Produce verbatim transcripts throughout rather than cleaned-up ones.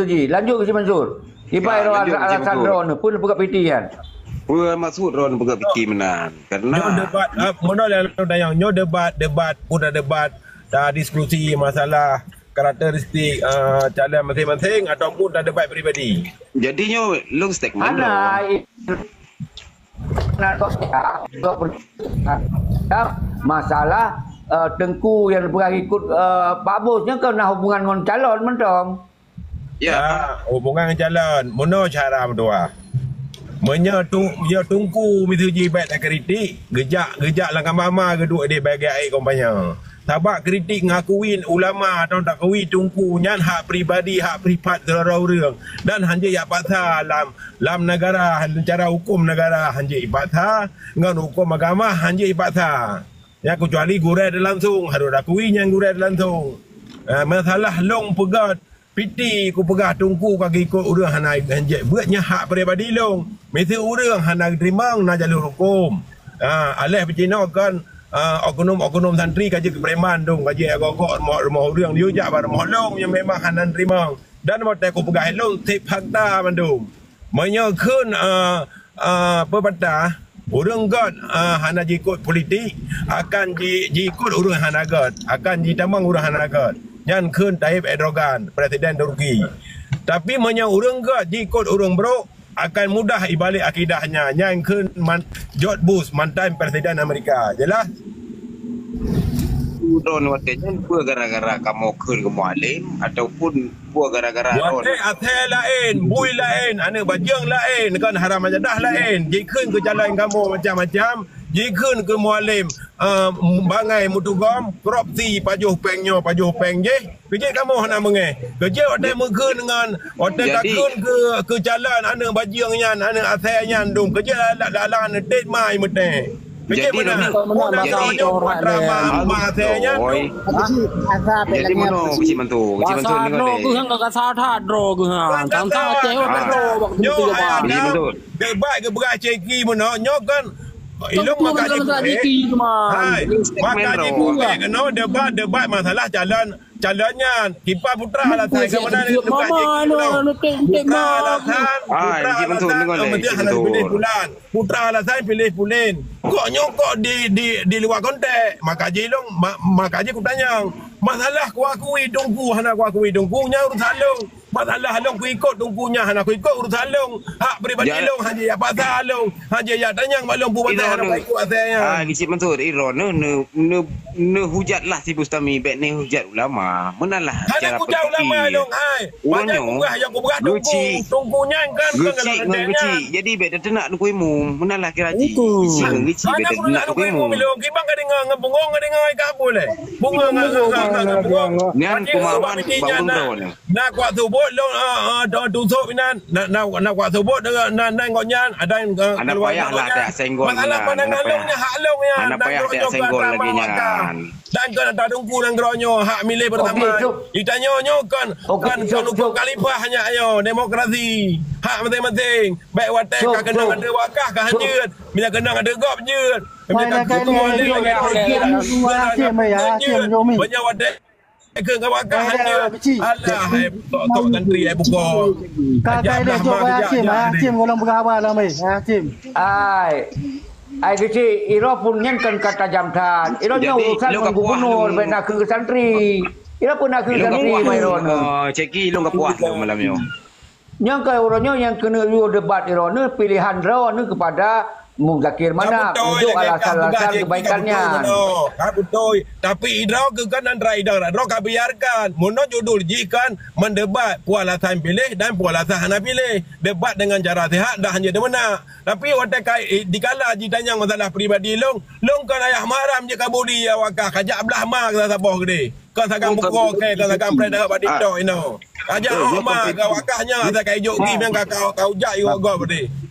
Ji. Lanjut ke si Mansur. Ibai Ya, roh lanjut ke si alasan Mansur. Droeneuh pun peugah piti nyan. Peue maksud droeneuh peugah piti meunan? Karena Nyoe debat, ah, meunoe lé dayang, nyoe debat, debat, pun dah debat, dah diskusi masalah karakteristik, ah, calon masing-masing ataupun dah debat pribadi? Jadi nyoe long statement Hana, dong. Nah, kok ya, kok ber-, ya, masalah, eh, Teungku nyang peugah ikut, eh, Pak Bos nyan kan na hubungan ngon calon mantong. Ya. Ya, hubungan ngon calon. Meunoe cara meutuah. Meunyoe tu, ya Teungku miseue jih bèk takritik, geujak, geujak lam kama-ma geuduek di bagian akhé kampanye. Sabab kritik ngakui ulama atau ngakui Teungku nyan hak pribadi, hak privat sidroe ureueng dan hanjeuet jak paksa lam, lam negara, cara huköm negara hanjeuet jipaksa, ngon huköm agama hanjeuet jipaksa. Nyan keucuali gurèe langsung, harôh takui nyan gurèe langsung. Ah, masalah long peugah piti kupeugah Teungku ka geuikot ureueng hana hanjeuet beuet nyan hak pribadi long. Miseue ureueng hana geuteurimong na jalur huköm. Ha, aléh peucinoe kan, ha, oknum-oknum santri ka jeuet keu preman dong, ka jeuet agok-gok rumoh, rumoh ureueng, yue jak bak rumoh long nyang memang hana teurimong. Dan watèe kupeugah lôn, cit fakta mandum. Meunyoe kheun, eh, eh, pepatah, ureueng göt, eh, hana jiikot politik, akan ji-, jiikot ureueng hana göt, akan jitamong ureueng hana göt. Nyan kheun Tayyip Erdogan, Presiden Turki. Tapi meunyoe ureueng göt jiikot ureueng brok, akan mudah ibalek akidah nyan. Nyan kheun man-, George Bush, mantan Presiden Amerika. Jelas? Droeneuh watèe nyan peue gara-gara kamoe kheun keu Mualem ataupun peue gara-gara droeneuh? Watèe asèe laén, bui laén, aneuk bajeueng laén, kon haram jadah laén. Jikheun keu calon kamoe macam-macam, jikheun keu Mualem, eh, bangai meutugom, korupsi, pajoh péng nyoe, pajoh péng jéh. Keu jih kamoe hana meungéh. Keu jih watèe meukheun ngon, watèe Jadi takheun keu, keu calon aneuk bajeueng nyan, aneuk asèe nyan dum. Keu jih la-, la-, lalang neutet mai meutée. Keu jih Jadi, meunan. Roni, Meunan jadi, nyoe putra ma-, ma asèe nyan dum. Oi. Jadi meunoe keucik mantu, keucik mantu Kasar dengar droe deh. Geuh, kasar that droe geuh, ha. Bukan Tangka kasar, Aceh, bukan kasar. Droe waktu Nyoe tu, hai Bang. Keucik adam, mantu. Debat geupeugah ceki meunoe, nyoe kan ilong maka jipeuék. Hai, maka jipeuék keunoe debat, debat masalah calon Calon nyan, kiban putra alasan Teungku siap keumana jemput mama, anu, anu, tem-, tem-, putra mama. Alasan, ah, putra Encik Mansur, alasan, dengar leh, mesti Encik hana Mansur. Pilih pulan. Putra alasan pilih pulen. Kok nyoe kok di, di, di luar konteks. Maka jilong, ma-, maka ji kutanyong. Masalah kuakui Teungku, hana kuakui Teungku, nyan urusan long. Masalah long kuikot Teungku nyan, hana kuikot urusan long. Hak pribadi long, hana ya pasal long. Hana ya tanyong bak long pu pasal hana kuikot asai nyan. Ah, Encik Mansur, iro ne, ne, ne, Neuhujatlah si Bustami, bèk neuhujat ulama. Meunalah cara berpikir. Hana kujak ulama dong, hai. Uroe nyoe, geuchik, geuchik ngon geuchik. Jadi bèk tateunak Teungku Imum. Meunalah kira jih. Geuchik ngon geuchik bèk tateunak Teungku Imum. Kiban ka deungoe ngon bungong, ka deungoe ka boleh. Bungong ngon, ngon, ngon, ngon bungong. Nyan pemahaman bak ureueng droe nyoe. Na kuat subut lôn, ah, ah, dong tusok inan. Na, na, na kuat subut dengan nan, nan gobnyan, ada, eh, keluarga gobnyan. Hana payahlah tak senggol. Masalah pandangan lôn nyan hak lôn nyan. Hana payah tak senggol lagi nyan. Dan keu ata Teungku nanggroe nyoe hak milih bersama. Oke, cuk. Itanyoe nyoe kan, oke, kan, cuk, kan hukum khalifah nyan nyoe, demokrasi. Hak masing-masing. Bèk watèe ka keunong ada wakah ka hanjeuet. Bila keunong ada gob jeuet. Bila ka keunong ada gob jeuet. Banyak watèe Keu ngawak kah hanya. Alah, hai, tok-tok santri, hai, buko. Ka, ka, ilèe jok, hai, Hakim, hai, Hakim, golom peugah haba lom, hai, Hakim. Ai. Ai, keuchik, iro pun nyan kan ka tajam that. Iro nyoe urusan ngon gubernur, bèk na keu santri. Iro pun na keu santri, mai iro nyoe. Ceki, ilong ka puas dah malam nyoe. Nyang keu uroe nyoe nyang keuneuk yue debat droeneuh, pilihan droeneuh kepada Muzakir Manaf untuk alasan-alasan kebaikan nyan. Ka beutôi. Tapi idroe keu kan antara idroe, idroe ka biarkan. Meunoe judul jih kan mendebat, peue alasan piléh dan peue alasan hana piléh. Debat dengan cara sihat dah hana deumeunak. Tapi watèe ka, eh, dikala jitanyong masalah pribadi long, long kan ayah maram je ka budi awak kah, ka jak blah ma keu saboh gede. Kon sagan buko ke, kon sagan preh deuh bak TikTok inoe. Aja hok ma, ka wakah nyoe, asai ka ijok gi, meunan ka, ka, ka ujak iwak gob tadi.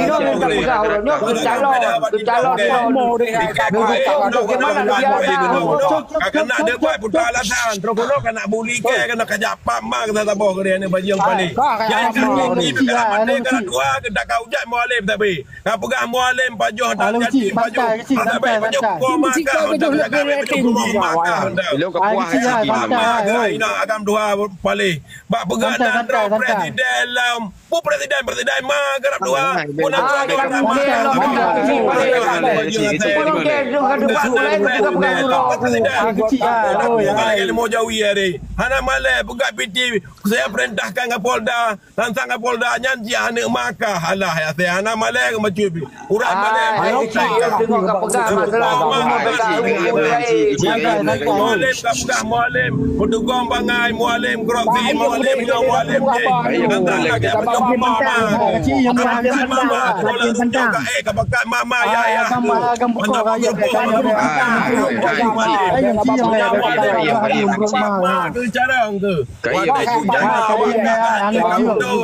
Inong nyang tapeugah uroe nyoe keu calon, keu calon inong. Nunggu kok bagaimana biasa. Ka keuneuk debat putra alasan, terus keunoe ka nak bully ke, keuneuk ka jak pam ma keu saboh keu dia ni bajeueng paléh. Nyang keuneuk ni keuneuk maté keuneuk dua keuneuk ka ujan Mualem tapi. Ka peugah Mualem pajoh dan jadi pajoh. Masa baik pajoh koma ka, udah peugah kami pajoh koma ka. Ilong ka puas hati. Mama gerak ina agam dua paléh. Bak peugah dan droe presiden lom. Pu presiden, presiden ma gerak dua. Pu nak dua gerak ma. Presiden. Bukan lagi lima jauh ya deh. Hana malai peugah P T. Saya perintahkan Kapolda. Tantang Kapolda nyan jih aneuk makah. Alah, ya, saya hana malée keu macam tu. Urang malée. Ai, ai, ai, ai, tengok ka peugah masalah gubernur dekat gubernur lain. Mualem ka peugah Mualem. Peudugong bangai Mualem, korupsi Mualem, nyoe Mualem jih. Tantang lagée macam mama. Macam mama. Kalau tunjuk ka, eh, ka bakat mama, ya, ya. Mama, mama, mama. Mama, mama.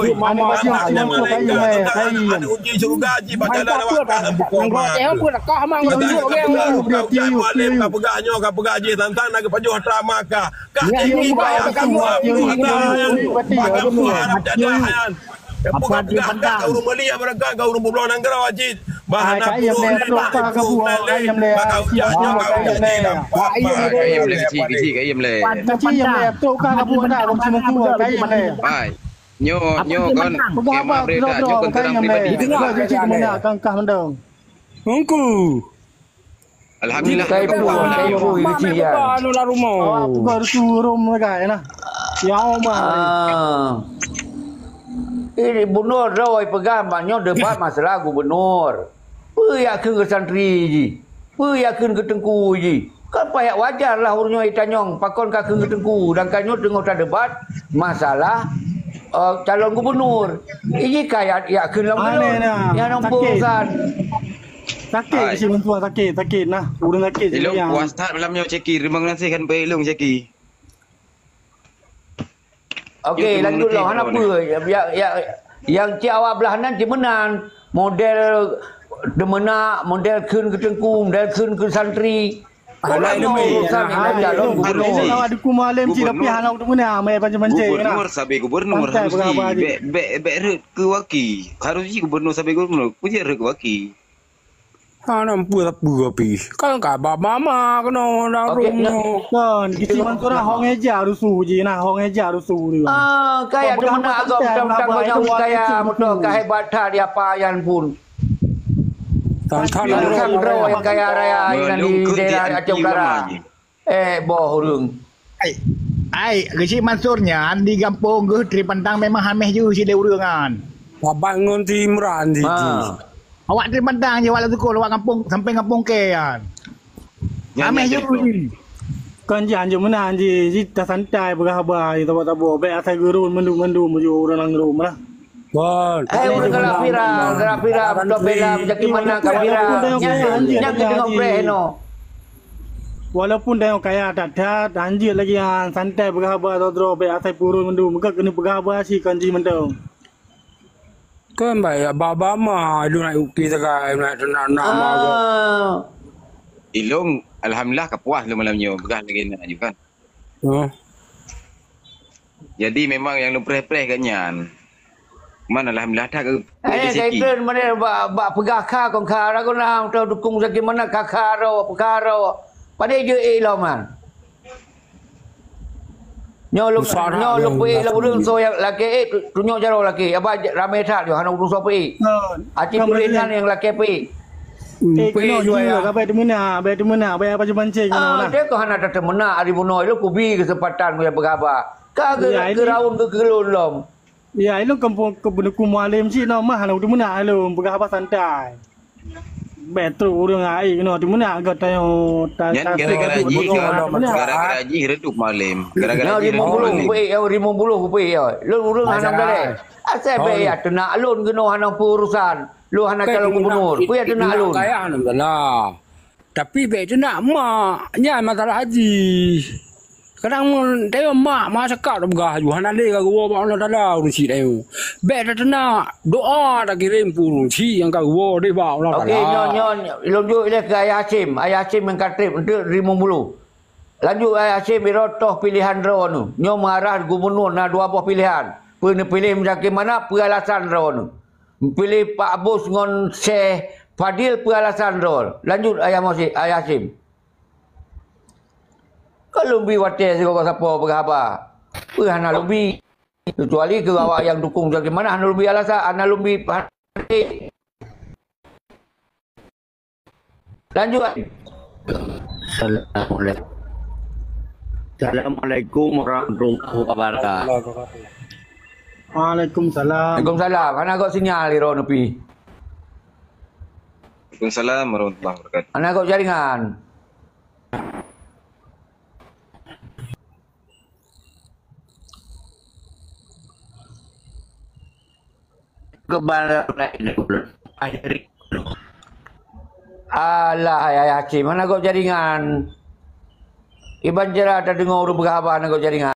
Mama, mama. Mama, mama. Mama, mama. Mama, mama. Kayém, kayém, kayém. Ka peugah nyoe, ka peugah jih, tantang na geupajoh atra maka. Ka tinggi bayar ka buah, buah tahan. Maka buah harap jadah nyan. Ka peugah ka ureueng meuliah barangka, ka ureueng peubloe nanggroe jih. Bah hana peurunoe lé, bah hana peurunoe lé, bah ka ujak nyoe, ka ujak jih lam papa. Kayém lé, kecil, kecil, kayém lé. Kecil lé, trok ka, ka buet dah, kong cuma kuat, kayém lé. Hai. Nyoe, nyoe kon, kemah berita, nyoe kon seurang pribadi. Dengar, dengar, dengar. Kangkah mendong. Ungku. Alhamdulillah, kayu, kayu, kayu, mak, mak, anu lah rumah. Awak peugah resu rom lagak, ya nah. Ya Allah. Ah. Ini gubernur droe peugah, mak nyoe debat masalah gubernur. Peue yak kheun keu santri jih? Peue yak kheun keu teungku jih? Kan payah wajar lah ureueng nyoe tanyong, pakon ka kheun keu teungku, sedangkan nyoe teungoh tadebat masalah, eh, calon gubernur. Ini ka yak, yak kheun lam Aneh geulon. Nah. Nyang nang Sakit. Urusan. Sakit. Hai. Kecil mentua sakit, sakit nah. Ureueng sakit. Ilong puas that malam nyoe, Ceki. Terima kasih kan, Pak Ilong, Ceki. Okey, lanjut lah. Hana peue. Ya, ya, yang cit awak blah nan cit meunan. Model deumeunak, model kheun keu teungku, model kheun keu santri. Alah, urusan calon gubernur. Awak dukung Mualem cit, tapi hana dukung nah, mai pancen-pancen nah. Gubernur sabe gubernur harus ji. Bek, bek, bek rhot keu waki. Harus ji gubernur sabe gubernur. Kujak rhot keu waki. Hana peue-peue pih. Kan ka ba mama keunoe dalam room nyoe. Kan, kisi Mansura hong eja rusuh ji nah, hong eja rusuh dia. Ah, kaya teumeunak agam tang-tang konyang kaya moto ka hebat that di apa yan pun. Tang-tang droe yang kaya raya nan di daerah Aceh Utara. Eh, boh ureueng. Ai, ai, Geuchik Mansur nyan di gampông geuh Tripantang memang hameh jeuh sideh ureueng nyan. Saban ngon si Imran di tu. Ha. Awak Tripantang je awak lam seukol, awak gampông, sampai gampông kee nyan. Hameh jeuh. Kon jih anjeuk meunan jih, jih tasantai peugah haba, jih tabo-tabo. Bèk asai geurôn mandum-mandum baju ureueng nanggroe meulah. Bon. Eh, udah gerak viral, gerak viral, beutôi bela, meujaki mana ka viral. Nyan, nyan keudeungoe preh inoe. Walaupun tanyoe kaya that-that, hanjeuet lagèe nyan, santai peugah haba droe-droe, bèk asai purun mandum, meugöt keuneuk peugah haba sikon jih mantong. Kan baik, ba-ba ma, ilong nak ukir sagai, nak, nak, nak ma. Ah. Ilong, alhamdulillah, ka puas lôn malam nyoe, peugah lagèe nyan aju kan. Oh. Jadi memang nyang lôn preh-preh geuh nyan. Man alhamdulillah that keu P J C K. Eh, kaiton mana bak, bak peugah kha kon kha, ragu na teu dukung Zaki Manaf kha kha ro, peugah ro. Padahai jeuet ilong man. Nyoe lôn, nyoe lôn peuék lom ureueng soe nyang lakèe ék, tu-, tunyok jaroe lakèe. Apa ramè that nyoe hana ureueng soe peuék. Aci tuléh nan nyang lakèe peuék. Eh, keunoe jih, ka bèk teumeunak, bèk teumeunak, bèk pancén-pancén keunoe nah. Ah, dia keuh hana tateumeunak, ari bunoe ilong kubi keuseumpatan kujak peugah haba. Ka geu-, geuraun geukeulon lom. Ya, ilôn kampung ke pendukung Mualem cit, no mah hana teumeunak ilôn, peugah haba santai. Bèk trok ureueng laén keunoe teumeunak, gata nyoe ta-, Nyan ta-, gara-gara ta-, jih, ta-, teumeunak. Gara-gara jih redup Mualem. Gara-gara jih redup Mualem. Nyoe limong puluh kupeue, nyoe limong puluh kupeue, nyoe. Lôn ureueng hana galak. Asai bèk ya teunak lôn keunoe hana peu urusan. Lôn hana calon gubernur. Peue ya teunak lôn. Kaya hana masalah. Tapi bèk teunak mak, nyan masalah haji. Kadang mun tayue mak, mak cakap dah peugah aju, hana lé ka geuwoe bak Allah Taala ureueng chik tayue. Bèk tateunak, doa takirém keu ureueng chik nyang ka geuwoe deh bak Allah Taala. Okey, nyoe, nyoe, lôn jok ilèe keu Ayah Hasyim. Ayah Hasyim nyang ka trép eunteuk limong puluh. Lanjut Ayah Hasyim, irot toh piléhan droeneuh. Nyoe meuarah gubernur na dua boh piléhan. Peue neupiléh Muzakir Manaf, peue alasan droeneuh. Piléh Pak Bus ngon Syekh Fadil peue alasan droe. Lanjut Ayah Mosi-, Ayah Hasyim. Kon lôn bi watèe sigoe sapo peugah haba. Peue hana lôn bi. Kecuali keu awak nyang dukung Muzakir Manaf hana lôn bi alasan, hana lôn bi. Lanjut. Assalamualaikum. Assalamualaikum warahmatullahi wabarakatuh. Waalaikumsalam. Waalaikumsalam. Hana göt sinyal di droeneuh pih. Waalaikumsalam warahmatullahi wabarakatuh. Hana göt jaringan. Keubalai laén dulu. Alah, Ayah Hasyim, hana göt jaringan. Iban cara tadeungoe ureueng peugah haba hana göt jaringan.